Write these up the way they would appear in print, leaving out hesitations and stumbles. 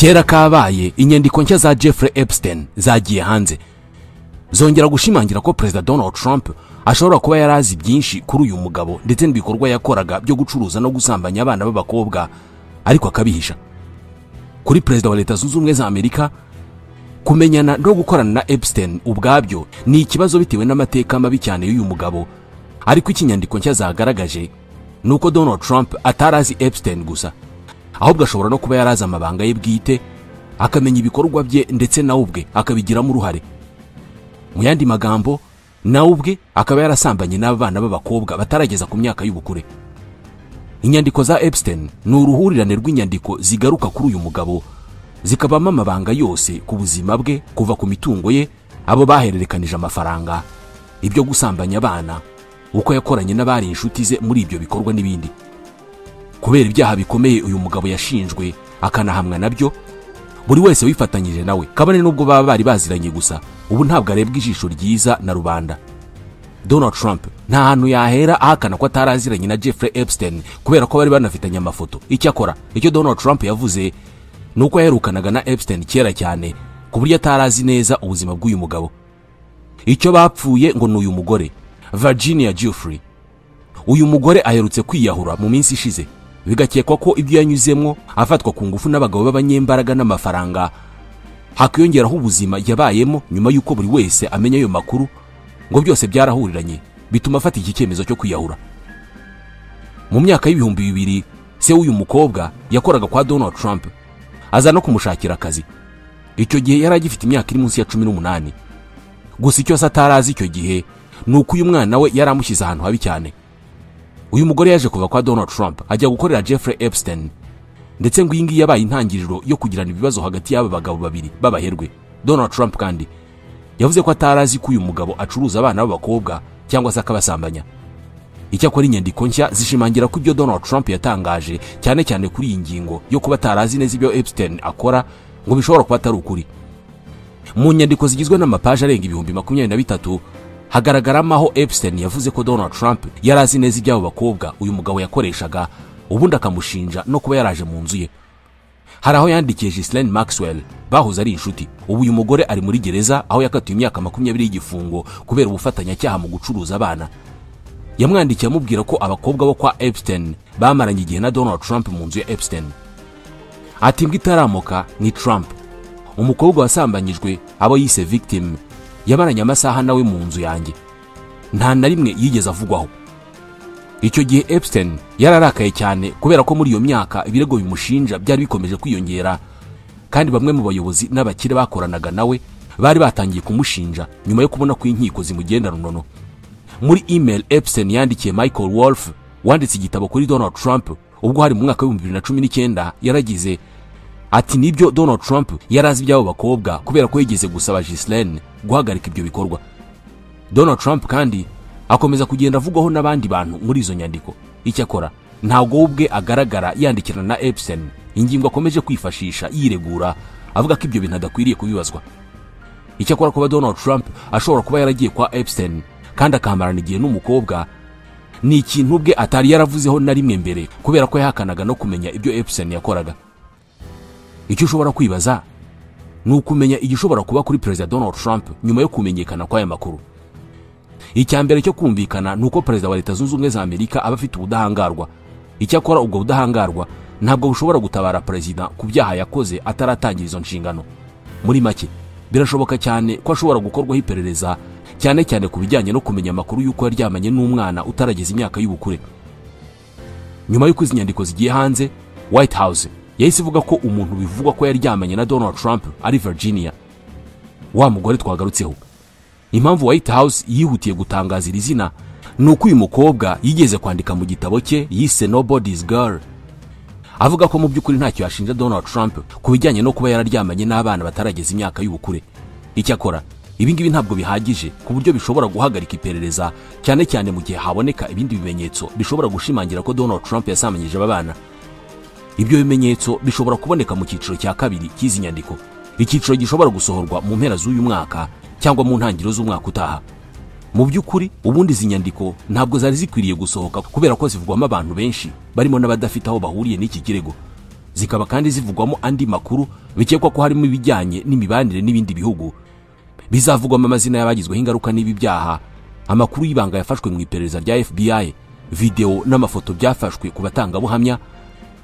Kera kabaye, inyandiko nshya za Jeffrey Epstein zagiye hanze, zongera gushimangira ko Perezida Donald Trump ashobora kuba yarazi byinshi kuri uyu mugabo ndetse n'ibikorwa yakoraga byo gucuruza no gusambanya abana b'abakobwa, ariko akabihisha. Kuri Perezida wa Leta Zunze Ubumwe za Amerika, kumenyana no gukorana na Epstein ubwabyo ni ikibazo bitewe n'amateka mabi cyane y'uyu mugabo. Ariko ikinyandiko nshya zagaragaje ni uko Donald Trump atarazi Epstein gusa, ahubwo ashobora no kuba yarazi amabanga ye bwite, akamenya ibikorwa bye, ndetse nawe ubwe akabigiramo uruhare. Mu yandi magambo, nawe ubwe akaba yarasambanye n'abana b'abakobwa batarageza ku myaka y'ubukure. Inyandiko za Epstein ni uruhurirane rw'inyandiko zigaruka kuri uyu mugabo, zikabamo amabanga yose ku buzima bwe, kuva ku mitungo ye, abo bahererekanije amafaranga, ibyo gusambanya abana, uko yakoranye n'abari inshuti ze muri ibyo bikorwa n'ibindi. Kubera ibyaha bikomeye uyu mugabo yashinjwe akanahamwa nabyo, buri wese wifatanyije nawe, kabone n'ubwo baba bari baziranye gusa, ubu ntabwo arebwa ijisho ryiza na rubanda. Donald Trump nta hantu yahera ahakana ko ataraziranye na Jeffrey Epstein, kubera ko bari banafitanye amafoto. Icyakora icyo Donald Trump yavuze ni uko yaherukanaga na Epstein kera cyane, ku buryo atarazi neza ubuzima bw'uyu mugabo. Icyo bapfuye ngo ni uyu mugore Virginia Giuffre. Uyu mugore aherutse kwiyahura mu minsi ishize, bigakekwa ko ibyo yanyuzemo afatwa ku ngufu n'abagabo b'abanyembaraga n'amafaranga, hakiyongeraho ubuzima yabayemo nyuma y'uko buri wese amenya ayo makuru, ngo byose byarahuriranye bituma afata iki cyemezo cyo kwiyahura. Mu myaka y'2000, se w'uyu mukobwa yakoraga kwa Donald Trump, aza no kumushakira akazi. Icyo gihe yari agifite imyaka iri munsi ya 18. Gusa icyo se atarazi icyo gihe ni uko uyu mwana we yari amushyize ahantu habi cyane. Uyu mugore yaje kuva kwa Donald Trump ajya gukorera Jeffrey Epstein, ndetse ngo iyi ngiyi yabaye intangiriro yo kugirana ibibazo hagati y'aba bagabo babiri b'abaherwe. Donald Trump kandi yavuze ko atarazi ko uyu mugabo acuruza abana b'abakobwa cyangwa se akabasambanya. Icyakora inyandiko nshya zishimangira ko ibyo Donald Trump yatangaje, cyane cyane kuri iyi ngingo yo kuba atarazi neza ibyo Epstein akora, ngo bishobora kuba atari ukuri. Mu nyandiko zigizwe n'amapaji arenga 23,000, hagaragaramo aho Epstein yavuze ko Donald Trump yari azi neza iby'abo bakobwa uyu mugabo yakoreshaga, ubundi akamushinja no kuba yaraje mu nzu ye. Hari aho yandikiye Ghislaine Maxwell bahoze ari inshuti. Ubu uyu mugore ari muri gereza, aho yakatiwe imyaka 20 y'igifungo kubera ubufatanyacyaha mu gucuruza abana. Yamwandikiye amubwira ko abakobwa bo kwa Epstein bamaranye igihe na Donald Trump mu nzu ya Epstein. Ati mbwa itaramoka ni Trump, umukobwa wasambanyijwe, abo yise victim, yamaranye amasaha nawe mu nzu yanjye, nta na rimwe yigeze avugwaho. Icyo gihe Epstein yararakaye cyane, kubera ko muri iyo myaka ibirego bimushinja byari bikomeje kwiyongera, kandi bamwe mu bayobozi n'abakire bakoranaga nawe bari batangiye kumushinja nyuma yo kubona ko inkiko zimugenda runono. Muri email Epstein yandikiye Michael Wolff wanditse igitabo kuri Donald Trump, ubwo hari mu mwaka w'2019, yaragize ati: "Nibyo, Donald Trump yarazi iby'abo bakobwa, kubera ko yigeze gusaba Ghislaine guhagarika ibyo bikorwa." Donald Trump kandi akomeza kugenda avugwaho n'abandi bantu muri izo nyandiko. Icyakora ntabwo we ubwe agaragara yandikirana na Epstein, ingingo akomeje kwifashisha yiregura avuga ko ibyo bintu adakwiriye kubibazwa. Icyakora kuba Donald Trump ashobora kuba yaragiye kwa Epstein kandi akahamarana igihe n'umukobwa ni ikintu ubwe atari yaravuzeho na rimwe mbere, kubera ko yahakanaga no kumenya ibyo Epstein yakoraga. Icyo ushobora kwibaza ni ukumenya igishobora kuba kuri Perezida Donald Trump nyuma yo kumenyekana kw'aya makuru. Icya mbere cyo kumvikana ni uko Perezida wa Leta Zunze Ubumwe za Amerika aba afite ubudahangarwa. Icyakora ubwo budahangarwa ntabwo bushobora gutabara perezida ku byaha yakoze ataratangira izo nshingano. Muri make, birashoboka cyane ko ashobora gukorwaho iperereza, cyane cyane ku bijyanye no kumenya amakuru y'uko yaryamanye n'umwana utarageza imyaka y'ubukure. Nyuma y'uko izi nyandiko zigiye hanze, White House yahise ivuga ko umuntu bivugwa ko yaryamanye na Donald Trump ari Virginia, wa mugore twagarutseho. Impamvu White House yihutiye gutangaza iri zina ni uko uyu mukobwa yigeze kwandika mu gitabo cye yise Nobody's Girl, avuga ko mu by'ukuri ntacyo yashinja Donald Trump ku bijyanye no kuba yararyamanye n'abana batarageza imyaka y'ubukure. Icyakora ibi ngibi ntabwo bihagije ku buryo bishobora guhagarika iperereza, cyane cyane mu gihe haboneka ibindi bimenyetso bishobora gushimangira ko Donald Trump yasambanyije aba bana. Ibyo bimenyetso bishobora kuboneka mu cyiciro cya kabiri cy'izi nyandiko, icyiciro gishobora gusohorwa mu mpera z'uyu mwaka cyangwa mu ntangiriro z'umwaka utaha. Mu by'ukuri ubundi izi nyandiko ntabwo zari zikwiriye gusohoka, kubera ko zivugwamo abantu benshi barimo n'abadafite aho bahuriye n'iki kirego. Zikaba kandi zivugwamo andi makuru bikekwa ko harimo ibijyanye n'imibanire n'ibindi bihugu, bizavugwamo amazina y'abagizweho ingaruka n'ibi byaha, amakuru y'ibanga yafashwe mu iperereza rya FBI, video n'amafoto byafashwe ku batangabuhamya,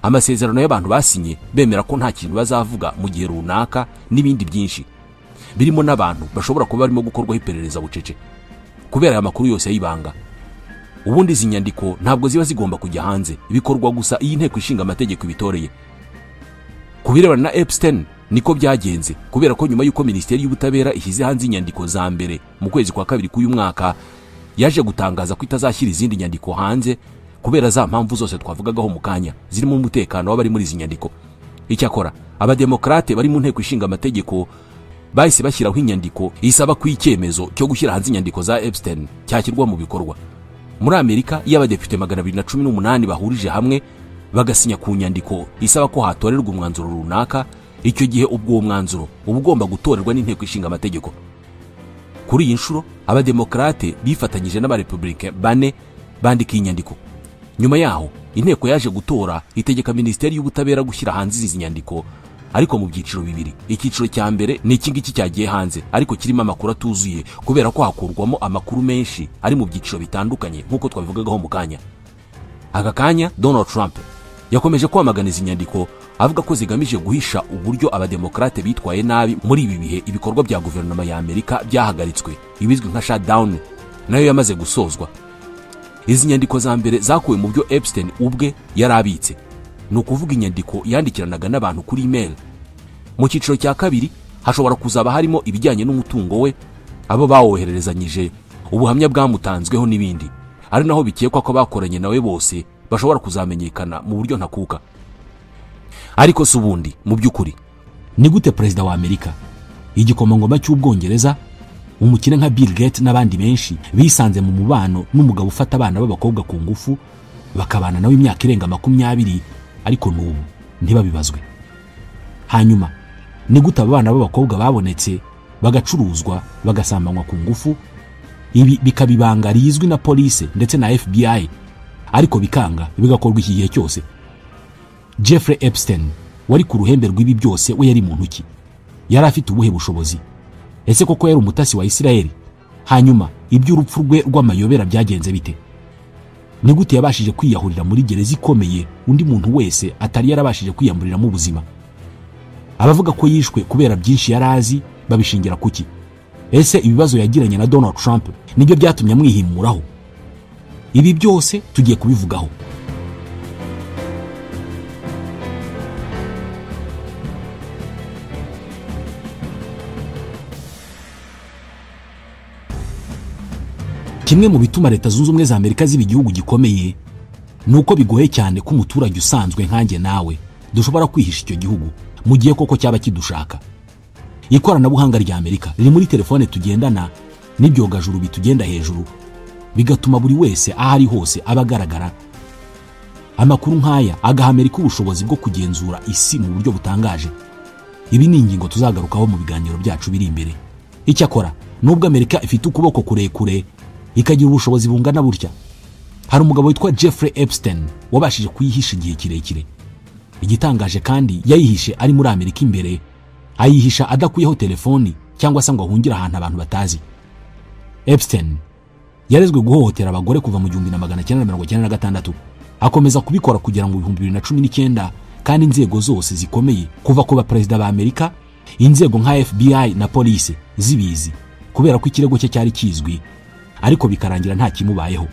amasezerano y'abantu basinye bemera ko nta kintu bazavuga mu gihe runaka n'ibindi byinshi, birimo n'abantu bashobora kuba barimo gukorwaho iperereza bucece kubera aya makuru yose y'ibanga. Ubundi izi nyandiko ntabwo ziba zigomba kujya hanze, bikorwa gusa iyi nteko ishinga amategeko ibitoreye. Ku birebana na Epstein niko byagenze, kubera ko nyuma y'uko Minisiteri y'Ubutabera ishyize hanze inyandiko za mbere mu kwezi kwa kabiri k'uyu mwaka, yaje gutangaza ko itazashyira izindi nyandiko hanze kubera za mpamvu zose twavugagaho mu kanya zirimo umutekano w'abari muri izi nyandiko. Icyakora abademokrate bari mu nteko ishinga amategeko bahise bashyiraho inyandiko isaba ko icyemezo cyo gushyira hanze inyandiko za Epstein cyashyirwa mu bikorwa. Muri Amerika iyo abadepite 218 bahurije hamwe bagasinya ku nyandiko isaba ko hatorerwa umwanzuro runaka, icyo gihe ubwo uwo mwanzuro uba ugomba gutorerwa n'inteko ishinga amategeko. Kuri iyi nshuro abademokrate bifatanyije n'abarepublike bane bandika iyi nyandiko. Nyuma yaho inteko yaje gutora itegeka Minisiteri y'Ubutabera gushyira hanze izi nyandiko, ariko mu byiciro bibiri. Icyiciro cya mbere ni iki ngiki cyagiye hanze ariko kirimo amakuru atuzuye kubera ko hakurwamo amakuru menshi ari mu byiciro bitandukanye nk'uko twabivugagaho mu kanya. Aka kanya Donald Trump yakomeje kwamagana izi nyandiko avuga ko zigamije guhisha uburyo abademokrate bitwaye nabi muri ibi bihe ibikorwa bya guverinoma ya Amerika byahagaritswe, ibizwi nka shutdown nayo yamaze gusozwa. Izi nyandiko za mbere zakuwe mu byo Epstein ubwe yarabitse, ni ukuvuga inyandiko yandikiranaga n'abantu kuri email. Mu cyiciro cya kabiri hashobora kuzaba harimo ibijyanye n'umutungo we, abo bawohererezanyije, ubuhamya bwamutanzweho n'ibindi, ari naho bikekwa ko bakoranye nawe bose bashobora kuzamenyekana mu buryo ntakuka. Ariko si ubundi mu by'ukuri ni gute perezida wa Amerika, igikomangoma cy'Ubwongereza, umukire nka Bill Gates n'abandi benshi bisanze mu mubano n'umugabo ufata abana b'abakobwa ku ngufu bakabana nawe imyaka irenga 20, ariko n'ubu ntibabibazwe? Hanyuma ni gute aba bana b'abakobwa babonetse bagacuruzwa bagasambanywa ku ngufu, ibi bikabibanga rizwi na police ndetse na FBI, ariko bikanga bigakorwa iki gihe cyose? Jeffrey Epstein wari ku ruhembe rw'ibi byose we yari muntu ki? Yari afite ubuhe bushobozi? Ese koko yari umutasi wa Israel? Hanyuma iby'urupfu rwe rw'amayobera byagenze bite? Ni gute yabashije kwiyahurira muri gereza ikomeye undi muntu wese atari yarabashije kwiyamburiramo ubuzima? Abavuga ko yishwe kubera byinshi yarazi babishingira kuki? Ese ibibazo yagiranye na Donald Trump nibyo byatumye amwihimuraho? Ibi byose tugiye kubivugaho. Kimwe mu bituma Leta Zunze Ubumwe za Amerika ziba igihugu gikomeye nuko bigoye cyane ko umuturage usanzwe nkanjye nawe dushobora kwihisha icyo gihugu mu gihe koko cyaba kidushaka. Ikoranabuhanga rya Amerika riri muri telefone tugendana n'ibyogajuru bitugenda hejuru, bigatuma buri wese aho ari hose abagaragara. Amakuru nk'aya agaha Amerika ubushobozi bwo kugenzura isi mu buryo butangaje. Ibi ni ingingo tuzagarukaho mu biganiro byacu biri imbere. Icyakora nubwo Amerika ifite ukuboko kurekure ikagira ubushobozi bungana burya, hari umugabo witwa Jeffrey Epstein wabashije kuyihisha igihe kirekire. Igitangaje kandi yayihishe ari muri Amerika imbere, ayihisha adakuyeho telefoni cyangwa se ngo ahungire ahantu abantu batazi. Epstein yarezwe guhohotera abagore kuva mu 1996, akomeza kubikora kugera mu 2019, kandi inzego zose zikomeye kuva ku baperezida ba Amerika, inzego nka FBI na police zibizi kubera ko ikirego cye cyari kizwi, ariko bikarangira nta kimubayeho.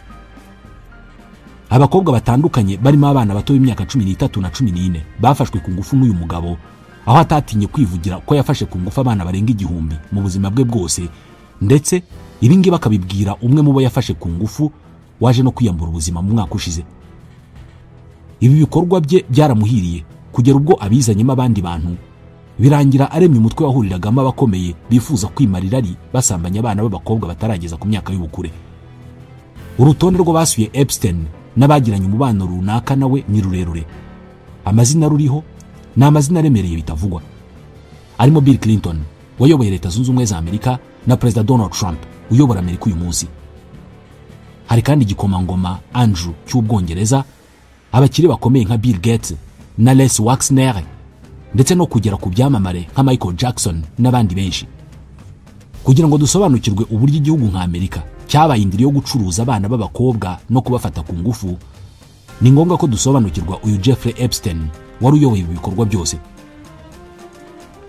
Abakobwa batandukanye barimo abana bato b'imyaka 13 na 14 bafashwe ku ngufu n'uyu mugabo, aho atatinye kwivugira ko yafashe ku ngufu abana barenga 1000 mu buzima bwe bwose, ndetse ibi ngibi bakabibwira umwe mu bo yafashe ku ngufu waje no kwiyambura ubuzima mu mwaka ushize. Ibi bikorwa bye byaramuhiriye kugera ubwo abizanyemo abandi bantu, birangira aremye umutwe wahuriragamo abakomeye bifuza kwimarira ari basambanya abana b'abakobwa batarageza ku myaka y'ubukure. Urutonde rw'abasuye Epstein n'abagiranye umubano runaka nawe ni rurerure. Amazina ruriho ni amazina aremereye bitavugwa, arimo Bill Clinton wayoboye Leta Zunze Ubumwe za Amerika na Perezida Donald Trump uyobora Amerika uyu munsi. Hari kandi igikomangoma Andrew cy'Ubwongereza, abakire bakomeye nka Bill Gates, na Les Waxner, ndetse no kugera ku byamamare nka Michael Jackson n'abandi benshi. Kugira ngo dusobanukirwe uburyo igihugu nka Amerika cyabaye indiri yo gucuruza abana b'abakobwa no kubafata ku ngufu, ni ngombwa ko dusobanukirwa uyu Jeffrey Epstein wari uyoboye ibi bikorwa byose.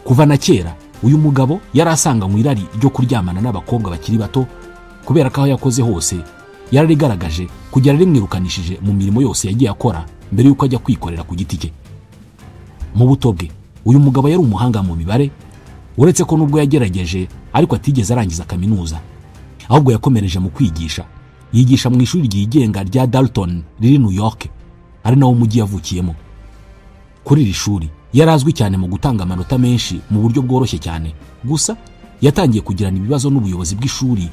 Kuva na kera uyu mugabo yari asanganywe irari ryo kuryamana n'abakobwa bakiri bato, kubera ko aho yakoze hose yararigaragaje kugera rimwirukanishije mu mirimo yose yagiye akora mbere y'uko ajya kwikorera ku giti cye. Mu buto bwe uyu mugabo yari umuhanga mu mibare, uretse ko nubwo yagerageje ariko atigeze arangiza kaminuza, ahubwo yakomereje mu kwigisha. Yigisha mu ishuri ryigenga rya Dalton riri New York, ari nawo mujyi yavukiyemo. Kuri iri shuri yari azwi cyane mu gutanga amanota menshi mu buryo bworoshye cyane. Gusa yatangiye kugirana ibibazo n'ubuyobozi bw'ishuri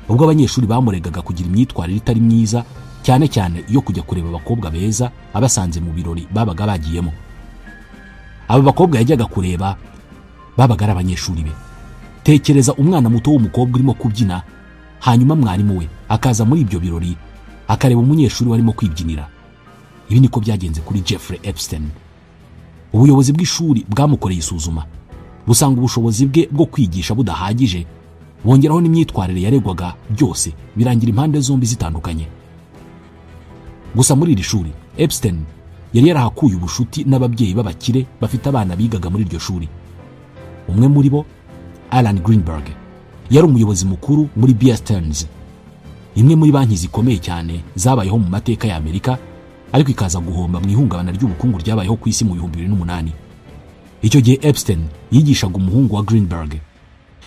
ubwo abanyeshuri bamuregaga kugira imyitwarire itari myiza, cyane cyane iyo kujya kureba abakobwa beza abasanze mu birori babaga bagiyemo. Aba bakobwa yajyaga kureba babaga ari abanyeshuri be. Tekereza umwana muto w'umukobwa urimo kubyina, hanyuma mwarimu we akaza muri ibyo birori akareba umunyeshuri warimo kwibyinira. Ibi niko byagenze kuri Jeffrey Epstein. Ubuyobozi bw'ishuri bwamukoreye isuzuma, busanga ubushobozi bwe bwo kwigisha budahagije, bongeraho n'imyitwarire yaregwaga, byose birangira impande zombi zitandukanye. Gusa muri iri shuri Epstein yari yarahakuye ubushuti n'ababyeyi b'abakire bafite abana bigaga muri iryo shuri. Umwe muri bo, Alan Greenberg, yari umuyobozi mukuru muri Bear Stearns, imwe muri banki zikomeye cyane zabayeho mu mateka ya Amerika, ariko ikaza guhomba mu ihungabana ry'ubukungu ryabayeho ku isi mu 2008. Icyo gihe Epstein yigishaga umuhungu wa Greenberg,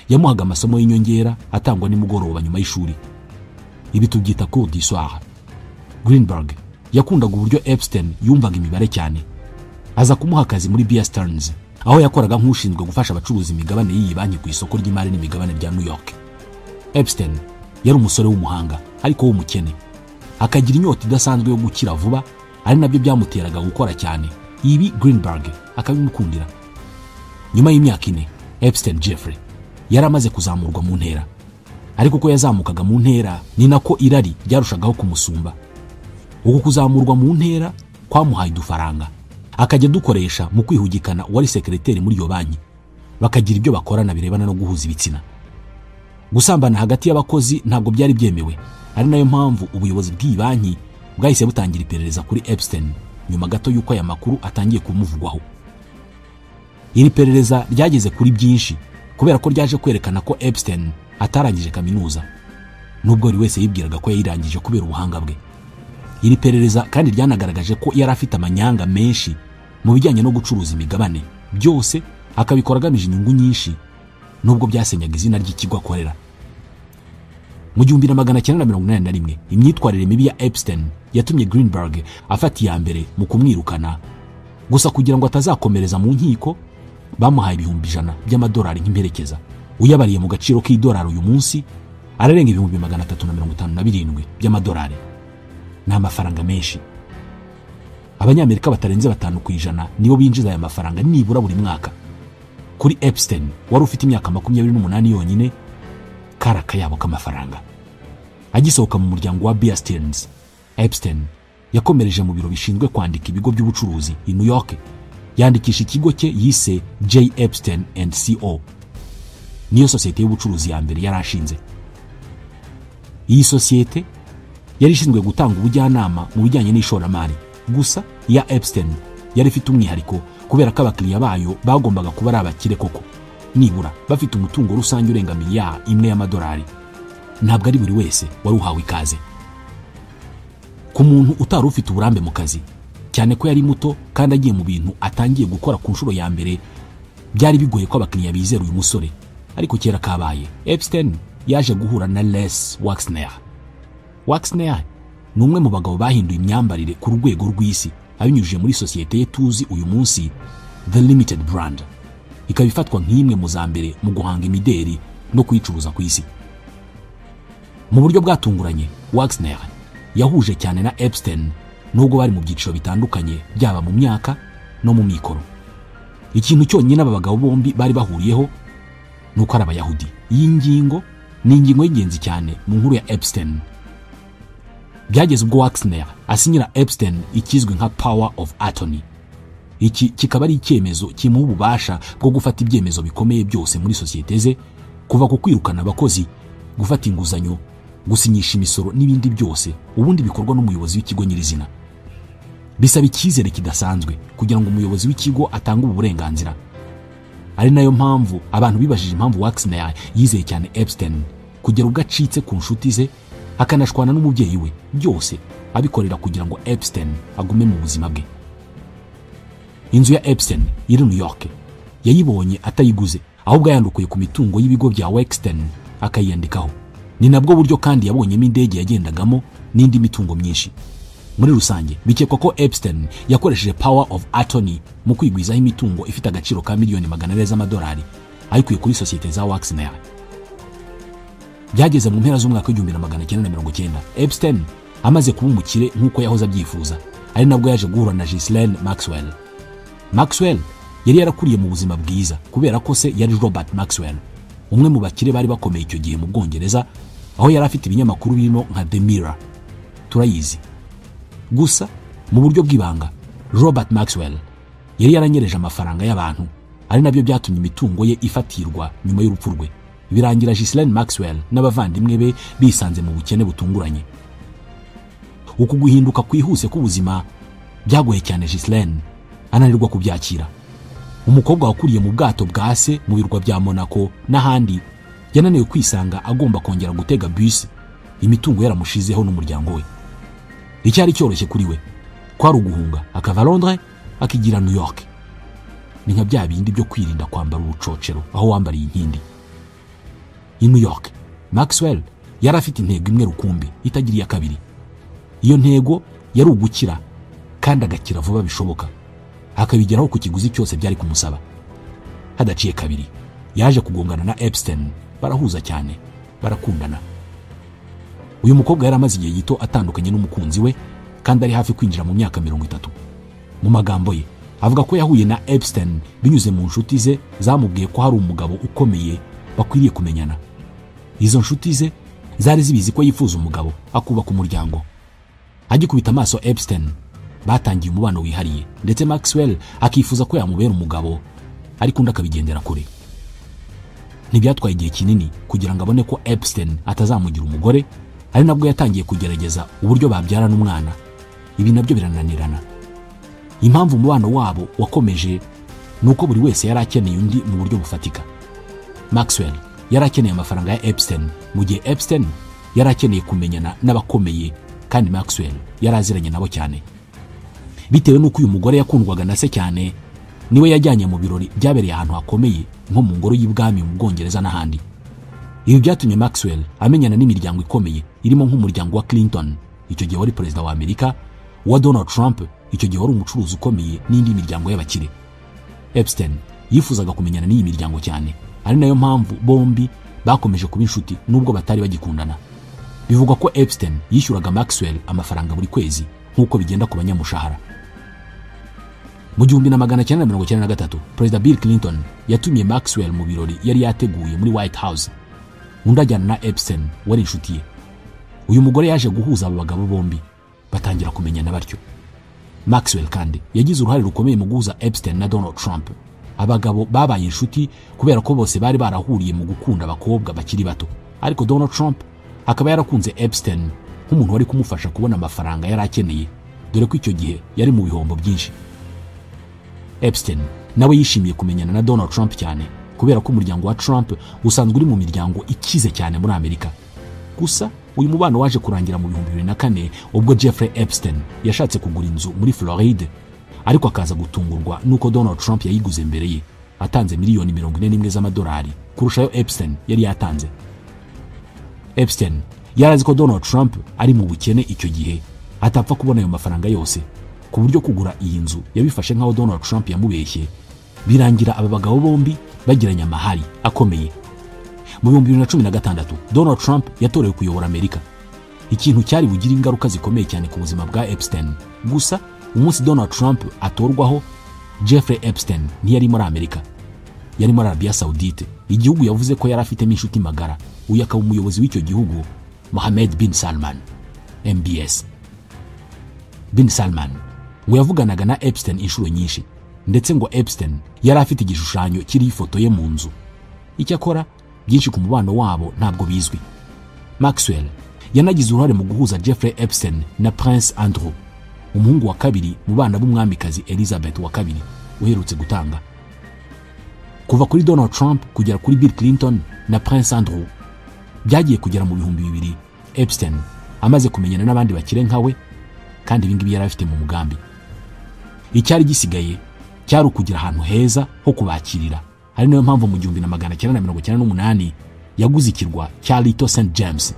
yamuhaga amasomo y'inyongera atangwa nimugoroba nyuma y'ishuri. Ibi tubyita cours du soir. Greenberg yakundaga uburyo Epstein yumvaga imibare cyane, aza kumuha akazi muri Bear Stearns, aho yakoraga nk'ushinzwe gufasha abacuruza imigabane y'iyi banki ku isoko ry'imari n'imigabane rya New York. Epstein yari umusore w'umuhanga ariko w'umukene, akagira inyota idasanzwe yo gukira vuba, ari nabyo byamuteraga gukora cyane. Ibi Greenberg akabimukundira. Nyuma y'imyaka 4 Epstein Jeffrey yari amaze kuzamurwa mu ntera, ariko uko yazamukaga mu ntera ni nako irari ryarushagaho kumusumba. Uku kuzamurwa mu ntera kwamuhaye udufaranga akajya dukoresha mu kwihugikana uwari sekreteri muri iyo banki, bakagira ibyo bakorana birebana no guhuza ibitsina. Gusambana hagati y'abakozi ntabwo byari byemewe, ari nayo mpamvu ubuyobozi bw'iyi banki bwahise butangira iperereza kuri Epstein nyuma gato y'uko aya makuru atangiye kumuvugwaho. Iri perereza ryageze kuri byinshi kubera ko ryaje kwerekana ko Epstein atarangije kaminuza, nubwo buri wese yibwiraga ko yayirangije kubera ubuhanga bwe. Iri perereza kandi ryanagaragaje ko yari afite amanyanga menshi mu bijyanye no gucuruza imigabane, byose akabikora agamije inyungu nyinshi, nubwo byasenyaga izina ry'ikigo akorera. Mu 1981 imyitwarire mibi ya Epstein yatumye Greenberg afata iya mbere mu kumwirukana. Gusa kugira ngo atazakomereza mu nkiko, bamuhaye $100,000 by'amadolari nk'imperekeza. Uyabariye mu gaciro k'idolari uyu munsi ararenga 357,000 by'amadolari. Ni amafaranga menshi. Abanyamerika batarenze 5% nibo binjiza aya mafaranga nibura buri mwaka. Kuri Epstein wari ufite imyaka 28 yonyine, kari akayabo k'amafaranga. Agisohoka mu muryango wa Bear Stearns, Epstein yakomereje mu biro bishinzwe kwandika ibigo by'ubucuruzi i New York, yandikisha ikigo cye yise J Epstein and Co. Niyo sosiyete y'ubucuruzi ya mbere yari ashinze. Iyi sosiyete yari ishinzwe gutanga ubujyanama mu bijyanye n'ishoramari. Gusa ya Epstein yari ifite umwihariko kubera ko abakiriya bayo bagombaga kuba ari abakire koko, nibura bafite umutungo rusange urenga $1 billion y'amadolari. Ntabwo ari buri wese wari uhawe ikaze. Ku muntu utari ufite uburambe mu kazi, cyane ko yari muto kandi agiye mu bintu atangiye gukora ku nshuro ya mbere, byari bigoye ko abakiriya bizera uyu musore. Ariko kera kabaye, Epstein yaje guhura na Les Waxner. Waxner ni umwe mu bagabo bahinduye imyambarire ku rwego rw'isi abinyujije muri sosiyete ye tuzi uyu munsi, The Limited Brand, ikaba ifatwa nk'imwe mu za mbere mu guhanga imideri no kuyicuruza ku isi. Mu buryo bwatunguranye, Waxner yahuje cyane na Epstein nubwo bari mu byiciro bitandukanye, byaba mu myaka no mu mikoro. Ikintu cyonyine aba bagabo bombi bari bahuriyeho nuko ari abayahudi. Iyi ngingo ni ingingo y'ingenzi cyane mu nkuru ya Epstein. Byageze ubwo Waxner asinyira Epstein ikizwi nka power of attorney. Iki kikaba ari icyemezo kimuha ububasha bwo gufata ibyemezo bikomeye byose muri sosiyete ze, kuva ku kwirukana abakozi, gufata inguzanyo, gusinyisha imisoro n'ibindi byose ubundi bikorwa n'umuyobozi w'ikigo nyirizina. Bisaba icyizere kidasanzwe kugira ngo umuyobozi w'ikigo atange ubu burenganzira. Ari nayo mpamvu abantu bibajije impamvu Wexner yizeye cyane Epstein kugera ubwo acitse ku nshuti ze akanashwana n'umubyeyi we, byose abikorera kugira ngo Epstein agume mu buzima bwe. Inzu ya Epstein iri New York yayibonye atayiguze, ahubwo yayandukuye ku mitungo y'ibigo bya Wexner akayiyandikaho. Ni nabwo buryo kandi yabonyemo indege yagendagamo n'indi mitungo myinshi. Muri rusange bikekwa ko Epstein yakoresheje power of attorney mu kwigwizaho imitungo ifite agaciro ka $400 miliyoni ayikuye kuri sosiyete za Wexner. Byageze mu mpera z'umwaka w'1990 Epstein amaze kuba umukire nk'uko yahoze abyifuza, ari nabwo yaje guhura na Ghislaine Maxwell. Maxwell yari yarakuriye mu buzima bwiza kubera ko se yari Robert Maxwell, umwe mu bakire bari bakomeye icyo gihe mu Bwongereza, aho yari afite ibinyamakuru birimo nka The Mirror, turayizi. Gusa mu buryo bw'ibanga Robert Maxwell yari yaranyereje amafaranga y'abantu, ari nabyo byatumye imitungo ye ifatirwa nyuma y'urupfu rwe. Birangira Ghislaine Maxwell n'abavandimwe be bisanze mu bukene butunguranye. Uku guhinduka kwihuse k'ubuzima byagoye cyane Ghislaine, ananirwa kubyakira. Umukobwa wakuriye mu bwato bwa se mu birwa bya Monaco n'ahandi yananiwe kwisanga agomba kongera gutega bus, imitungo yaramushizeho n'umuryango we. Icyari cyoroshye kuri we kwari uguhunga akava Londres akigira New York. Ni nka bya bindi byo kwirinda kwambara ubucocero aho wambariye inkindi. I New York Maxwell yari afite intego imwe rukumbi itagiriye kabiri. Iyo ntego yari ugukira kandi agakira vuba bishoboka, akabigeraho ku kiguzi cyose byari kumusaba. Hadaciye kabiri yaje kugongana na Epstein, barahuza cyane, barakundana. Uyu mukobwa yari amaze igihe gito atandukanye n'umukunzi we kandi ari hafi kwinjira mu myaka 30. Mu magambo ye avuga ko yahuye na Epstein binyuze mu nshuti ze zamubwiye ko hari umugabo ukomeye bakwiriye kumenyana. Izo nshuti ze zari zibizi ko yifuza umugabo akubaka umuryango. Agikubita amaso Epstein batangiye umubano wihariye, ndetse Maxwell akifuza ko yamubera umugabo, ariko undi akabigendera kure. Ntibyatwaye igihe kinini kugira ngo abone ko Epstein atazamugira umugore, ari nabwo yatangiye kugerageza uburyo babyarana umwana. Ibi nabyo birananirana. Impamvu umubano wabo wakomeje nuko buri wese yari akeneye undi mu buryo bufatika. Maxwell yari akeneye amafaranga ya Epstein, mu gihe Epstein yari akeneye kumenyana n'abakomeye, kandi Maxwell yari aziranye nabo cyane. Bitewe n'uko uyu mugore yakundwaga na se cyane, niwe yajyanye mu birori byabereye ahantu hakomeye nko mu ngoro y'ibwami mu Bwongereza n'ahandi. Ibi byatumye Maxwell amenyana n'imiryango ikomeye irimo nk'umuryango wa Clinton, icyo gihe wari perezida wa Amerika, wa Donald Trump, icyo gihe wari umucuruzi ukomeye, n'indi miryango y'abakire. Epstein yifuzaga kumenyana n'iyi miryango cyane, ari nayo mpamvu bombi bakomeje kuba inshuti nubwo batari bagikundana. Bivugwa ko Epstein yishyuraga Maxwell amafaranga buri kwezi nk'uko bigenda ku banyamushahara. Mu 1993 Perezida Bill Clinton yatumiye Maxwell mu birori yari yateguye muri White House, undi ajyana na Epstein wari inshuti ye. Uyu mugore yaje guhuza abo bagabo bombi batangira kumenyana batyo. Maxwell kandi yagize uruhare rukomeye mu guhuza Epstein na Donald Trump. Abagabo babaye inshuti kubera ko bose bari barahuriye mu gukunda abakobwa bakiri bato, ariko Donald Trump akaba yarakunze Epstein nk'umuntu wari kumufasha kubona amafaranga yari akeneye, dore ko icyo gihe yari mu bihombo byinshi. Epstein nawe yishimiye kumenyana na Donald Trump cyane kubera ko umuryango wa Trump usanzwe uri mu miryango ikize cyane muri Amerika. Gusa uyu mubano waje kurangira mu 2004 ubwo Jeffrey Epstein yashatse kugura inzu muri Floride, ariko akaza gutungurwa nuko Donald Trump yayiguze mbere ye, atanze miliyoni 41 z'amadolari kurushayo Epstein yari yatanze. Epstein yarazi ko Donald Trump ari mu bukene icyo gihe, atapfa kubona ayo mafaranga yose, ku buryo kugura iyi nzu yabifashe nkaho Donald Trump yamubeshye. Birangira aba bagabo bombi bagiranye amahari akomeye. Mu 2016 Donald Trump yatorewe kuyobora Amerika, ikintu cyari bugira ingaruka zikomeye cyane ku buzima bwa Epstein. Gusa umunsi Donald Trump atorwaho, Jeffrey Epstein ntiyari muri Amerika, yari muri Arabia Saudite, igihugu yavuze ko yari afitemo inshuti magara, uyu akaba umuyobozi w'icyo gihugu Mohammed bin Salman, MBS. Bin Salman ngo yavuganaga na Epstein inshuro nyinshi, Ndetse ngo Epstein yari afite igishushanyo kiriho ifoto ye mu nzu. Icyakora byinshi ku mubano wabo ntabwo bizwi. Maxwell yanagize uruhare mu guhuza Jeffrey Epstein na Prince Andrew, umuhungu wa kabiri mu bana b'umwamikazi Elizabeth wa kabiri uherutse gutanga. Kuva kuri Donald Trump kugera kuri Bill Clinton na Prince Andrew, byagiye kugera mu 2000 Epstein amaze kumenyana n'abandi bakire nkawe, kandi ibi ngibi yari afite mu mugambi. Icyari gisigaye cyari ukugira ahantu heza ho kubakirira, ari nayo mpamvu mu 1998 yaguze ikirwa cya Little St James,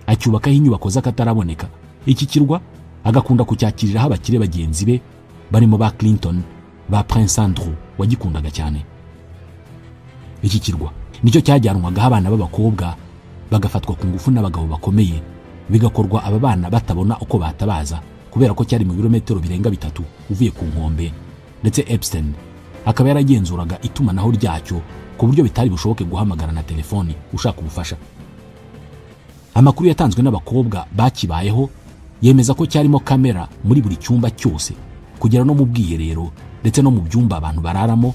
acyubakaho inyubako z'akataraboneka. Iki kirwa agakunda kucyakiriraho abakire bagenzi be barimo ba Clinton, ba Prince Andrew wagikundaga cyane. Iki kirwa nicyo cyajyanwagaho abana b'abakobwa bagafatwa ku ngufu n'abagabo bakomeye, bigakorwa aba bana batabona uko batabaza kubera ko cyari mu birometero birenga 3 uvuye ku nkombe. Ndetse Epstein akaba yaragenzuraga itumanaho ryacyo ku buryo bitari bushoboke guhamagara na telefoni ushaka ubufasha. Amakuru yatanzwe n'abakobwa bakibayeho yemeza ko cyarimo kamera muri buri cyumba cyose, kugera no mu bwiherero ndetse no mu byumba abantu bararamo.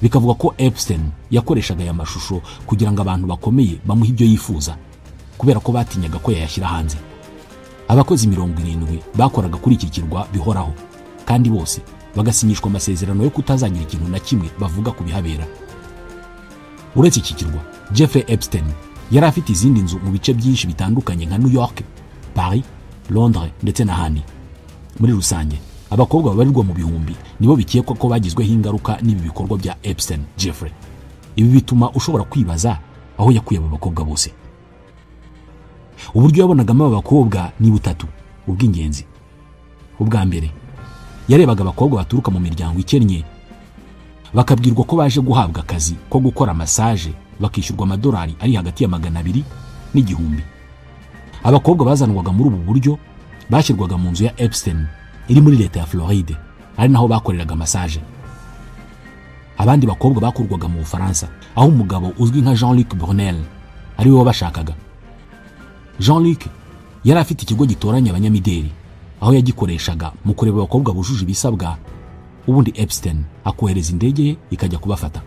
Bikavuga ko Epstein yakoreshaga aya mashusho kugira ngo abantu bakomeye bamuhe ibyo yifuza, kubera ko batinyaga ko yayashyira hanze. Abakozi 70 bakoraga kuri iki kirwa bihoraho, kandi bose bagasinyishwa amasezerano yo kutazagira ikintu na kimwe bavuga ku bihabera. Uretse iki kirwa, Jeffrey Epstein yari afite izindi nzu mu bice byinshi bitandukanye nka New York, Paris, Londres ndetse n'ahandi. Muri rusange abakobwa babarirwa mu bihumbi nibo bikekwa ko bagizweho ingaruka n'ibi bikorwa bya Epstein Jeffrey. Ibi bituma ushobora kwibaza aho yakuye aba bakobwa bose. Uburyo yabonagamo aba bakobwa ni butatu ubw'ingenzi. Ubwa mbere, yarebaga abakobwa baturuka mu miryango ikennye, bakabwirwa ko baje guhabwa akazi ko gukora massage, bakishyurwa amadolari ari hagati ya 200 n'igihumbi. Abakobwa bazanwaga muri ubu buryo bashyirwaga mu nzu ya Epstein iri muri leta ya Floride, ari naho bakoreraga massage. Abandi bakobwa bakurwaga mu Bufaransa, aho umugabo uzwi nka Jean-Luc Brunel ari we wabashakaga. Jean-Luc yari afite ikigo gitoranya abanyamideli, aho yagikoreshaga mu kureba abakobwa bujuje ibisabwa, ubundi Epstein akohereza indege ye ikajya kubafata.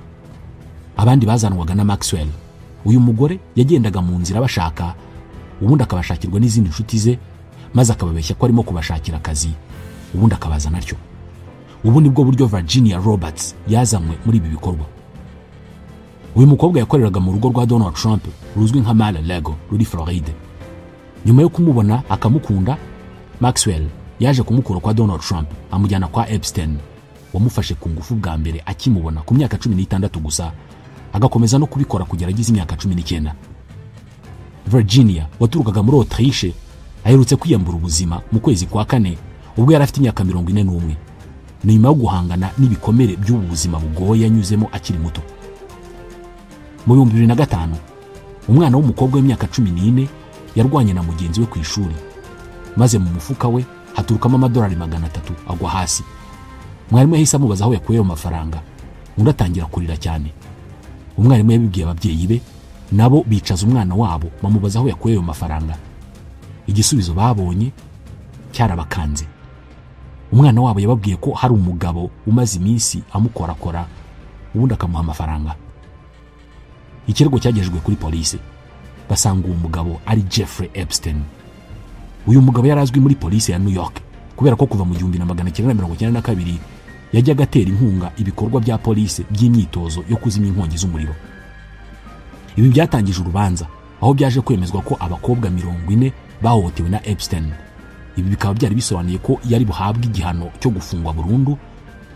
Abandi bazanwaga na Maxwell. Uyu mugore yagendaga mu nzira bashaka, ubundi akabashakirwa n'izindi nshuti ze, maze akababeshya ko arimo kubashakira akazi, ubundi akabazana atyo. Ubu nibwo buryo Virginia Roberts yazanywe muri ibi bikorwa. Uyu mukobwa yakoreraga mu rugo rwa Donald Trump ruzwi nka Mar-a-Lago ruri Floride. Nyuma yo kumubona akamukunda, Maxwell yaje kumukura kwa Donald Trump amujyana kwa Epstein, wamufashe ku ngufu bwa mbere akimubona ku myaka 16 gusa, agakomeza no kubikora kugera agize imyaka 19. Virginia waturukaga muri Autriche aherutse kwiyambura ubuzima mu kwezi kwa 4 ubwo yari afite imyaka 41, nyuma yo guhangana n'ibikomere by'ubu buzima bugoye yanyuzemo akiri muto. Mu 2005 umwana w'umukobwa w'imyaka 14 yarwanye na mugenzi we ku ishuri, maze mu mufuka we haturukamo amadolari 300 agwa hasi. Mwarimu yahise amubaza aho yakuye ayo mafaranga, undi atangira kurira cyane. Umwarimu yabibwiye ababyeyi be, nabo bicaza umwana wabo bamubaza aho yakuye ayo mafaranga. Igisubizo babonye cyarabakanze. Umwana wabo yababwiye ko hari umugabo umaze iminsi amukorakora, ubundi akamuha amafaranga. Ikirego cyagejejwe kuri polisi, basanga uwo mugabo ari Jeffrey Epstein. Uyu mugabo yari azwi muri polisi ya New York kubera ko kuva mu 1992 yajyaga atera inkunga ibikorwa bya polisi by'imyitozo yo kuzimya inkongi z'umuriro. Ibi byatangije urubanza aho byaje kwemezwa ko abakobwa 40 bahohotewe na Epstein. Ibi bikaba byari bisobanuye ko yari buhabwe igihano cyo gufungwa burundu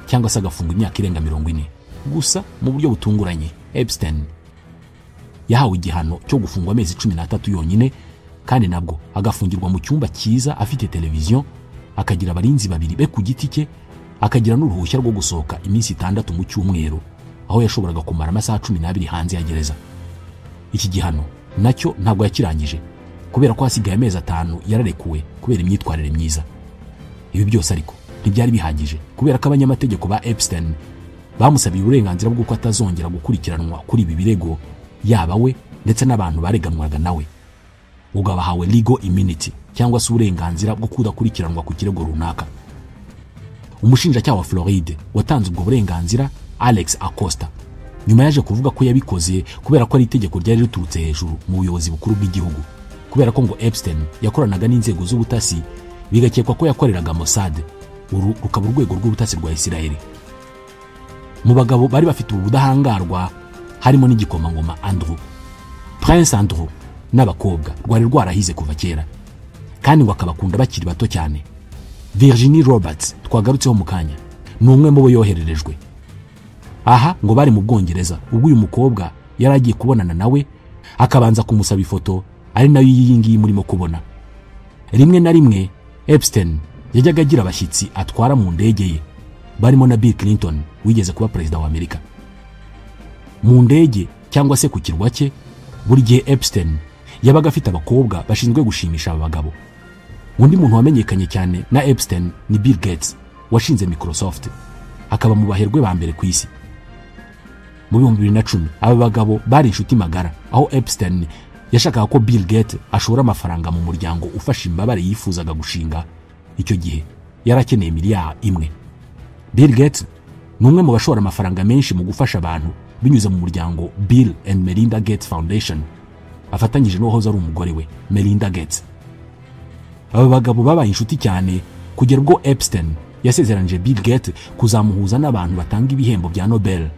cyangwa se agafungwa imyaka irenga 40. Gusa mu buryo butunguranye, Epstein yahawe igihano cyo gufungwa amezi 13 yonyine, kandi nabwo agafungirwa mu cyumba cyiza afite televiziyo, akagira abarinzi babiri be ku giti cye, akagira n'uruhushya rwo gusohoka iminsi 6 mu cyumweru, aho yashoboraga kumara amasaha 12 hanze ya gereza. Iki gihano nacyo ntabwo yakirangije kubera ko hasigaye amezi 5 yararekuwe kubera imyitwarire myiza. Ibi byose ariko ntibyari bihagije kubera ko abanyamategeko ba Epstein bamusabiye uburenganzira bw'uko atazongera gukurikiranwa kuri ibi birego, yaba we ndetse n'abantu bareganwaga nawe. Ubwo bahawe legal immunity cyangwa se uburenganzira bwo kudakurikiranwa ku kirego runaka. Umushinjacyaha wa Floride watanze ubwo burenganzira, Alex Acosta, nyuma yaje kuvuga ko yabikoze kubera ko ari itegeko ryari riturutse hejuru mu buyobozi bukuru bw'igihugu, kubera ko ngo Epstein yakoranaga n'inzego z'ubutasi, bigakekwa ko yakoreraga Mossad, uru rukaba urwego rw'ubutasi rwa Israel. Mu bagabo bari bafite ubu budahangarwa harimo n'igikomangoma Andrew, Prince Andrew, n'abakobwa rwari rwarahize kuva kera, kandi ngo akabakunda bakiri bato cyane. Virginie Roberts twagarutseho mu kanya ni umwe mu bo yohererejwe. Aha ngo bari mu Bwongereza ubwo uyu mukobwa yari agiye kubonana nawe, akabanza kumusaba ifoto, ari nayo iyi ngiyi murimo kubona. Rimwe na rimwe Epstein yajyaga agira abashyitsi atwara mu ndege ye, barimo na Bill Clinton wigeze kuba perezida wa Amerika. Mu ndege cyangwa se ku kirwa cye, buri gihe Epstein yabaga afite abakobwa bashinzwe gushimisha aba bagabo. Undi muntu wamenyekanye cyane na Epstein ni Bill Gates washinze Microsoft, akaba mu baherwe ba mbere ku isi. Mu 2010 aba bagabo bari inshuti magara, aho Epstein yashakaga ko Bill Gates ashora amafaranga mu muryango ufasha imbabare yifuzaga gushinga. Icyo gihe yari akeneye miliyari 1. Bill Gates ni umwe mu bashora amafaranga menshi mu gufasha abantu binyuze mu muryango Bill and Melinda Gates Foundation, afatanyije n'uwahoze ari umugore we Melinda Gates. Aba bagabo babaye inshuti cyane kugera ubwo Epstein yasezeranije Bill Gates kuzamuhuza n'abantu batanga ibihembo bya Nobel,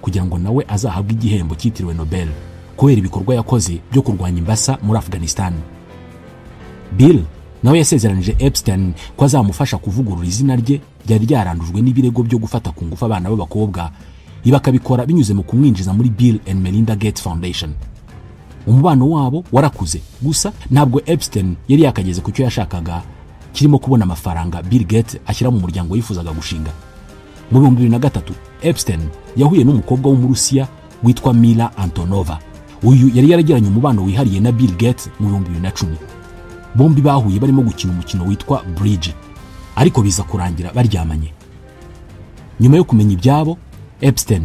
kugira ngo nawe azahabwe igihembo cyitiriwe Nobel kubera ibikorwa yakoze byo kurwanya imbasa muri Afghanistan. Bill nawe yasezeranije Epstein ko azamufasha kuvugurura izina rye ryari ryarandujwe n'ibirego byo gufata ku ngufu abana b'abakobwa, ibi akabikora binyuze mu kumwinjiza muri Bill and Melinda Gates Foundation. Umubano wabo warakuze, gusa ntabwo Epstein yari yakageze ku cyo yashakaga kirimo kubona amafaranga Bill Gates ashyira mu muryango yifuzaga gushinga. Mu 2003 Epstein yahuye n'umukobwa w'Umurusiya witwa Mila Antonova. Uyu yari yaragiranye umubano wihariye na Bill Gates mu 2010. Bombi bahuye barimo gukina umukino witwa Bridge, ariko biza kurangira baryamanye. Nyuma yo kumenya ibyabo, Epstein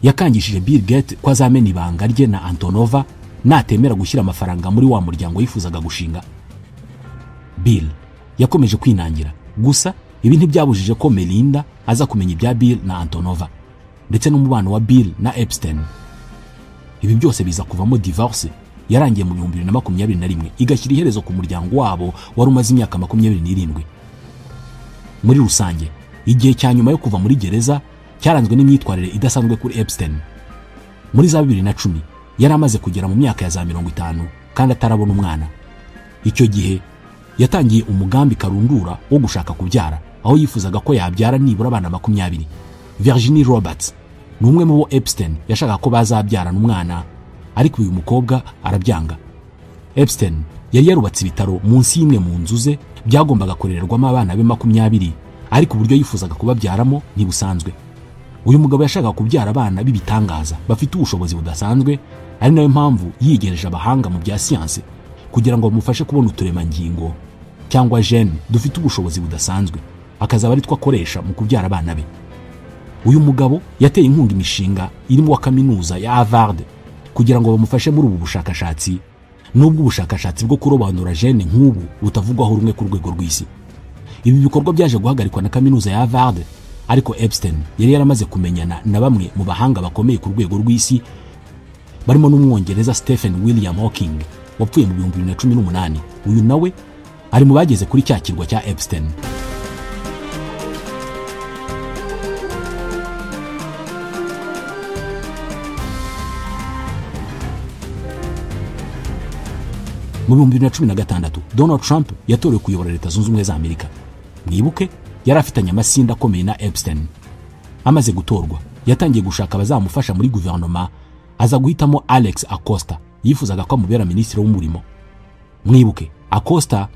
yakangishije Bill Gates ko azamena ibanga rye na Antonova natemera gushyira amafaranga muri wa muryango yifuzaga gushinga. Bill yakomeje kwinangira, gusa ibi ntibyabujije ko Melinda aza kumenya ibya Bill na Antonova ndetse n'umubano wa Bill na Epstein. Ibi byose biza kuvamo divorce yarangiye mu 2021, igashyira iherezo ku muryango wabo wari umaze imyaka 27. Muri rusange, igihe cya nyuma yo kuva muri gereza cyaranzwe n'imyitwarire idasanzwe kuri Epstein. Muri za 2010 yari amaze kugera mu myaka ya za 50 kandi atarabona umwana. Icyo gihe yatangiye umugambi karundura wo gushaka kubyara, aho yifuzaga ko yabyara nibura abana 20. Virginie Roberts ni umwe mu bo Epstein yashakaga ko bazabyarana umwana, ariko uyu mukobwa arabyanga. Epstein yari yarubatse ibitaro munsi y'imwe mu nzu ze byagombaga kurererwamo abana be 20, ariko uburyo yifuzaga kubabyaramo ntibusanzwe. Uyu mugabo yashakaga kubyara abana b'ibitangaza bafite ubushobozi budasanzwe, ari nayo mpamvu yigereje abahanga mu bya siyanse kugira ngo bamufashe kubona uturemangingo cyangwa gene dufite ubushobozi budasanzwe, akazaba ari two akoresha mu kubyara abana be. Uyu mugabo yateye inkunga imishinga irimo wa kaminuza ya Harvard kugira ngo bamufashe muri ubu bushakashatsi, nubwo ubushakashatsi bwo kurobanura gene nk'ubu butavugwaho rumwe ku rwego rw'isi. Ibi bikorwa byaje guhagarikwa na kaminuza ya Harvard, ariko Epstein yari yaramaze kumenyana na bamwe mu bahanga bakomeye ku rwego rw'isi, barimo n'Umwongereza Stephen William Hawking wapfuye mu 2018. Uyu nawe ari mu bageze kuri cya kirwa cya Epstein. Mu 2016 Donald Trump yatorewe kuyobora Leta Zunze Ubumwe za Amerika. Mwibuke yari afitanye amasinda akomeye na Epstein. Amaze gutorwa yatangiye gushaka abazamufasha muri guverinoma, aza guhitamo Alex Acosta yifuzaga ko amubera minisitiri w'umurimo. Mwibuke Acosta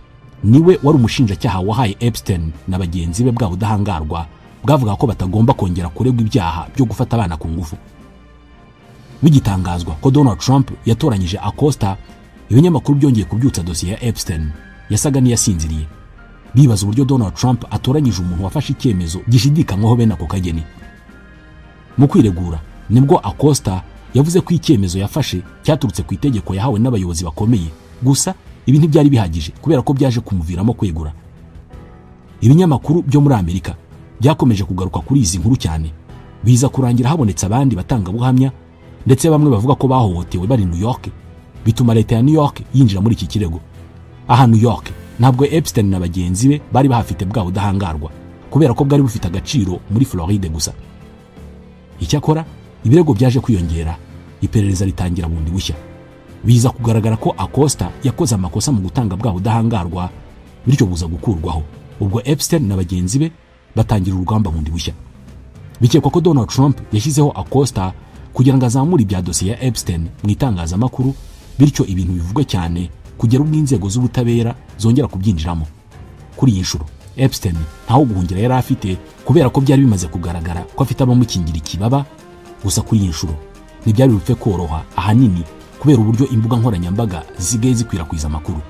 niwe wari umushinjacyaha wahaye Epstein na bagenzi be bwa budahangarwa bwavuga ko batagomba kongera kuregwa ibyaha byo gufata abana ku ngufu. Bigitangazwa ko Donald Trump yatoranyije Acosta, ibinyamakuru byongeye kubyutsa dosiye ya Epstein yasaga n'iyasinziriye, bibaza uburyo Donald Trump atoranyije umuntu wafashe icyemezo gishidikanywaho bene ako kageni. Mu kwiregura nibwo Acosta yavuze ko icyemezo yafashe cyaturutse ku itegeko yahawe n'abayobozi bakomeye, gusa ibi ntibyari bihagije kubera ko byaje kumuviramo kwegura. Ibinyamakuru byo muri Amerika byakomeje kugaruka kuri izi nkuru cyane, biza kurangira habonetse abandi batangabuhamya ndetse bamwe bavuga ko bahohotewe bari New York, bituma leta ya New York yinjira muri iki kirego. Aha New York ntabwo Epstein na bagenzi be bari bahafite bwa budahangarwa kubera ko bwari bufite agaciro muri Floride gusa. Icyakora ibirego byaje kwiyongera, iperereza ritangira bundi bushya. Biza kugaragara ko Acosta yakoze amakosa mu gutanga bwa budahangarwa, bityo buza gukurwaho. Ubwo Epstein na bagenzi be batangira urugamba bundi bushya. Bikekwa ko Donald Trump yashyizeho Acosta kugira ngo azamure ibya dosiye ya Epstein mu itangazamakuru, bityo ibintu bivugwe cyane kugera ubwo inzego z'ubutabera zongera kubyinjiramo. Kuri iyi nshuro Epstein ntaho guhungira yari afite kubera ko byari bimaze kugaragara ko afite abamukingira ikibaba. Gusa kuri iyi nshuro ntibyari bipfe koroha, ahanini kubera uburyo imbuga nkoranyambaga zisigaye zikwirakwiza amakuru.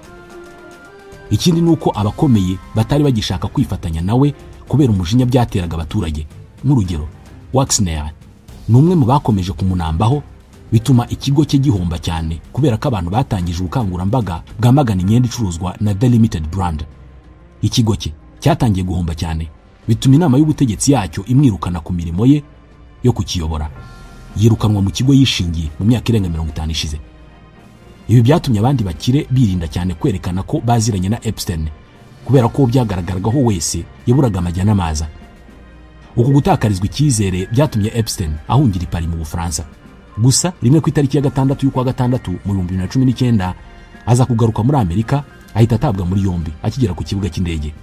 Ikindi ni uko abakomeye batari bagishaka kwifatanya nawe kubera umujinya byateraga abaturage. Nk'urugero, Waxner ni umwe mu bakomeje kumunambaho, bituma ikigo cye gihomba cyane kubera ko abantu batangije ubukangurambaga bwamagana imyenda icuruzwa na The Limited Brand. Ikigo cye cyatangiye guhomba cyane, bituma inama y'ubutegetsi yacyo imwirukana ku mirimo ye yo kukiyobora. Yirukanwa mu kigo yishingiye mu myaka irenga 50 ishize. Ibi byatumye abandi bakire birinda cyane kwerekana ko baziranye na Epstein, kubera ko byagaragaragaho wese yaburaga amajya n'amaza. Uku gutakarizwa icyizere byatumye Epstein ahungira i Paris mu Bufaransa. Gusa rimwe ku itariki ya 6 y'ukwa gatandatu mu 2019 aza kugaruka muri Amerika, ahita atabwa muri yombi akigera ku kibuga cy'indege.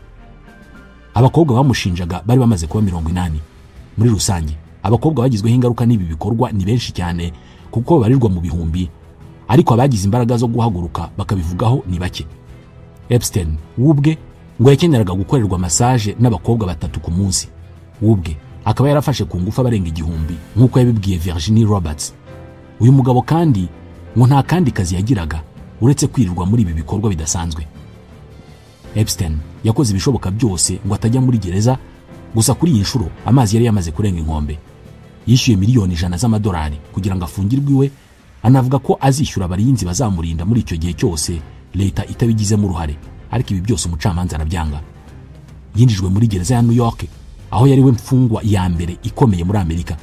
Abakobwa bamushinjaga bari bamaze kuba 80. Muri rusange abakobwa bagizweho ingaruka n'ibi bikorwa ni benshi cyane kuko babarirwa mu bihumbi, ariko abagize imbaraga zo guhaguruka bakabivugaho ni bake. Epstein wubwe ngo yakeneraga gukorerwa massage n'abakobwa 3 ku munsi. Wubwe akaba yarafashe ku ngufu abarenga 1000 nk'uko yabibwiye Virginie Roberts. Uyu mugabo kandi ngo nta kandi kazi yagiraga uretse kwirirwa muri ibi bikorwa bidasanzwe. Epstein yakoze ibishoboka byose ngo atajya muri gereza, gusa kuri iyi nshuro amazi yari yamaze kurenga inkombe. Yishyuye miliyoni 100 z'amadolari kugira ngo afungirwe iwe, anavuga ko azishyura abarinzi bazamurinda muri icyo gihe cyose leta itabigizemo uruhare, ariko ibi byose umucamanza arabyanga. Yinjijwe muri gereza ya New York, aho yari we mfungwa ya mbere ikomeye muri Amerika.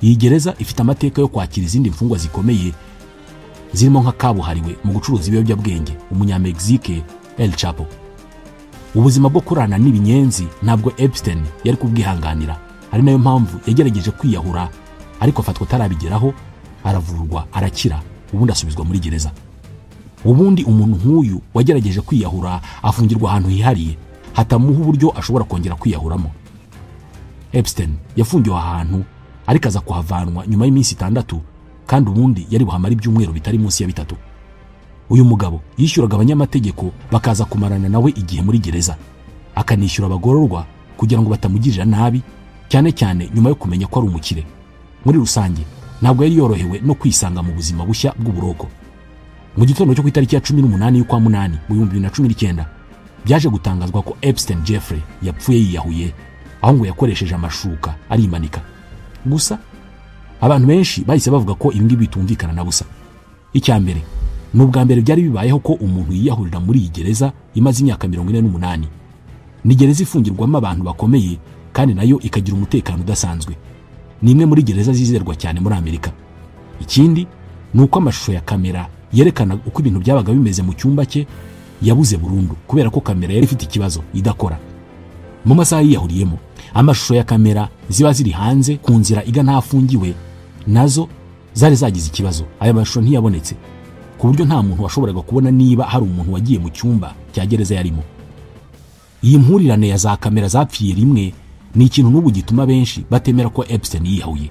Iyi gereza ifite amateka yo kwakira izindi mfungwa zikomeye zirimo nka kabuhariwe mu gucuruza ibiyobyabwenge umunyamegizike El Chapo. Ubuzima bwo kurana n'ibinyenzi ntabwo Epstein yari kubwihanganira, ari nayo mpamvu yagerageje kwiyahura, ariko afatwa atarabigeraho, aravurwa arakira, ubundi asubizwa muri gereza. Ubundi umuntu nk'uyu wagerageje kwiyahura afungirwa ahantu hihariye hatamuha uburyo ashobora kongera kwiyahuramo. Epstein yafungiwe ahantu ariko aza kuhavanwa nyuma y'iminsi 6, kandi ubundi yari buhamara ibyumweru bitari munsi ya 3. Uyu mugabo yishyuraga abanyamategeko bakaza kumarana nawe igihe muri gereza, akanishyura abagororwa kugira ngo batamugirira nabi, cyane cyane nyuma yo kumenya ko ari umukire. Muri rusange ntabwo yari yorohewe no kwisanga mu buzima bushya bw'uburoko. Mu gitondo cyo ku itariki ya 18 y'ukwa 8 mu 2019 byaje gutangazwa ko Epstein Jeffrey yapfuye yiyahuye, aho ngo yakoresheje amashuka arimanika. Gusa abantu benshi bahise bavuga ko ibi ngibi bitumvikana na busa. Icya mbere, ni ubwa mbere byari bibayeho ko umuntu yiyahurira muri iyi gereza imaze imyaka 48. Ni gereza ifungirwamo abantu bakomeye kandi nayo ikagira umutekano udasanzwe. Ni imwe muri gereza zizerwa cyane muri Amerika. Ikindi ni uko amashusho ya kamera yerekana uko ibintu byabaga bimeze mu cyumba cye yabuze burundu kubera ko kamera yari ifite ikibazo idakora. Mu masaha yiyahuriyemo, amashusho ya kamera ziba ziri hanze ku nzira igana ahafungiwe nazo zari zagize ikibazo. Aya mashusho ntiyabonetse ku buryo nta muntu washoboraga kubona niba hari umuntu wagiye mu cyumba cya gereza yarimo. Iyi mpurirane ya za kamera zapfiye rimwe ni ikintu n'ubu gituma benshi batemera ko Epstein yiyahuye.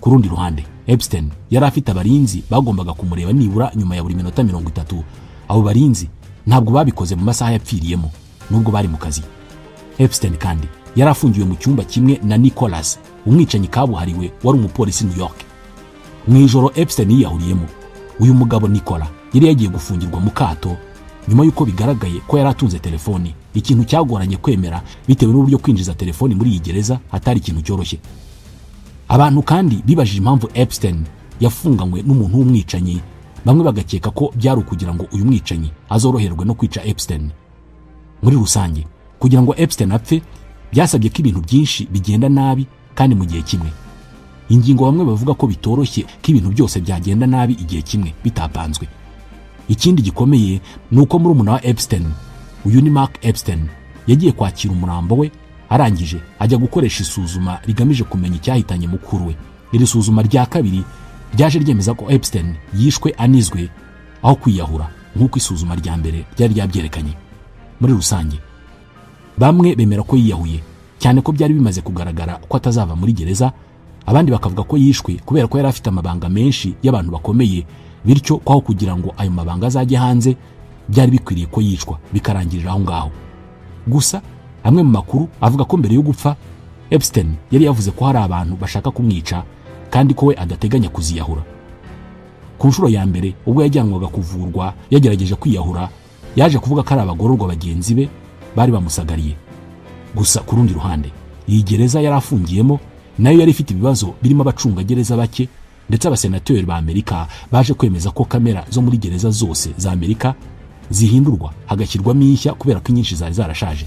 Ku rundi ruhande, Epstein yari afite abarinzi bagombaga kumureba nibura nyuma ya buri minota 30. Abo barinzi ntabwo babikoze mu masaha yapfiriyemo nubwo bari mu kazi. Epstein kandi yari afungiwe mu cyumba kimwe na Nicholas, umwicanyi kabuhariwe wari umupolisi New York. Mu ijoro Epstein yiyahuriyemo, uyu mugabo Nicola yari yagiye gufungirwa mu kato nyuma y'uko bigaragaye ko yari atunze telefoni, ikintu cyagoranye kwemera bitewe n'uburyo kwinjiza telefoni muri iyi gereza atari ikintu cyoroshye. Abantu kandi bibajije impamvu Epstein yafunganywe n'umuntu w'umwicanyi, bamwe bagakeka ko byari ukugira ngo uyu mwicanyi azoroherwe no kwica Epstein. Muri rusange Kugira ngo Epstein apfe byasabye ko ibintu byinshi bigenda nabi kandi mu gihe kimwe. Ingingo bamwe bavuga ko bitoroshye ko ibintu byose byagenda nabi igihe kimwe bitapanzwe. Ikindi gikomeye ni uko murumuna wa Epstein, uyu ni Mark Epstein, yagiye kwakira umurambo we arangije ajya gukoresha isuzuma rigamije kumenya icyahitanye mukuru we. Iri suzuma rya kabiri ryaje ryemeza ko Epstein yishwe anizwe aho kwiyahura nk'uko isuzuma rya mbere ryari ryabyerekanye. Muri rusange bamwe bemera ko yiyahuye cyane ko byari bimaze kugaragara ko atazava muri gereza, abandi bakavuga ko yishwe kubera ko yari afite amabanga menshi y'abantu bakomeye, bityo kwaho kugira ngo ayo mabanga azajye hanze byari bikwiriye ko yicwa bikarangirira aho ngaho. Gusa amwe mu makuru avuga ko mbere yo gupfa Epstein yari yavuze ko hari abantu bashaka kumwica kandi ko we adateganya kuziyahura. Ku nshuro ya mbere ubwo yajyanwaga kuvurwa yagerageje kwiyahura, yaje kuvuga ko ari abagororwa bagenzi be bari bamusagariye. Gusa ku rundi ruhande iyi gereza yari afungiyemo nayo yari ifite ibibazo birimo abacungagereza bake, ndetse abasenateri ba Amerika baje kwemeza ko kamera zo muri gereza zose za Amerika zihindurwa hagashyirwamo inshya kubera ko inyinshi zari zarashaje.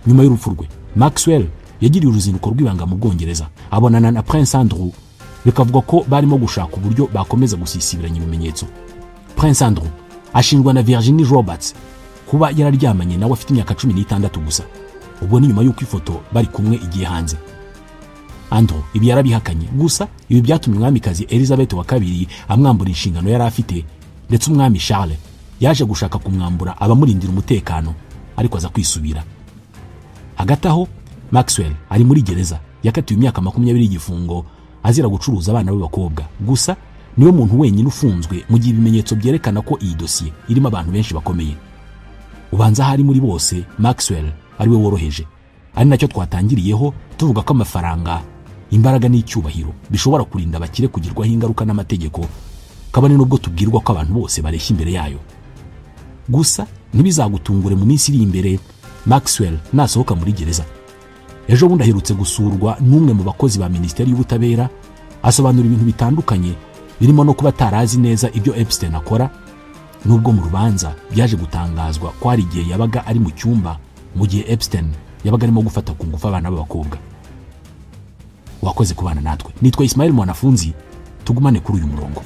Nyuma y'urupfu rwe Maxwell yagiriye uruzinduko rw'ibanga mu Bwongereza abonana na Prince Andrew, bikavuga ko barimo gushaka uburyo bakomeza gusisibiranya ibimenyetso. Prince Andrew ashinjwa na Virginie Roberts kuba yararyamanye nawe afite imyaka 16 gusa, ubwo ni nyuma y'uko ifoto bari kumwe igiye hanze. Andrew ibi yarabihakanye, gusa ibi byatumye umwamikazi Elizabeth wa kabiri amwambura inshingano yari afite, ndetse umwami Charles yaje gushaka kumwambura abamurindira umutekano ariko aza kwisubira. Hagati aho Maxwell ari muri gereza yakatiwe imyaka 20 y'igifungo azira gucuruza abana b'abakobwa. Gusa niwe muntu wenyine ufunzwe mu gihe ibimenyetso byerekana ko iyi dosiye irimo abantu benshi bakomeye. Ubanza hari muri bose Maxwell ari we woroheje, ari nacyo twatangiriyeho tuvuga ko amafaranga, imbaraga n'icyubahiro bishobora kurinda abakire kugirwaho ingaruka n'amategeko, kabone nubwo tubwirwa ko abantu bose bareshya imbere yayo. Gusa ntibizagutungure mu minsi iri imbere Maxwell nasohoka muri gereza. Ejo bundi aherutse gusurwa n'umwe mu bakozi ba Minisiteri y'Ubutabera, asobanura ibintu bitandukanye birimo no kuba atarazi neza ibyo Epstein akora, nubwo mu rubanza byaje gutangazwa ko hari igihe yabaga ari mu cyumba mu gihe Epstein yabaga arimo gufata ku ngufu abana b'abakobwa. Wakoze kubana natwe. Nitwa Ismail Mwanafunzi, tugumane kuri uyu murongo.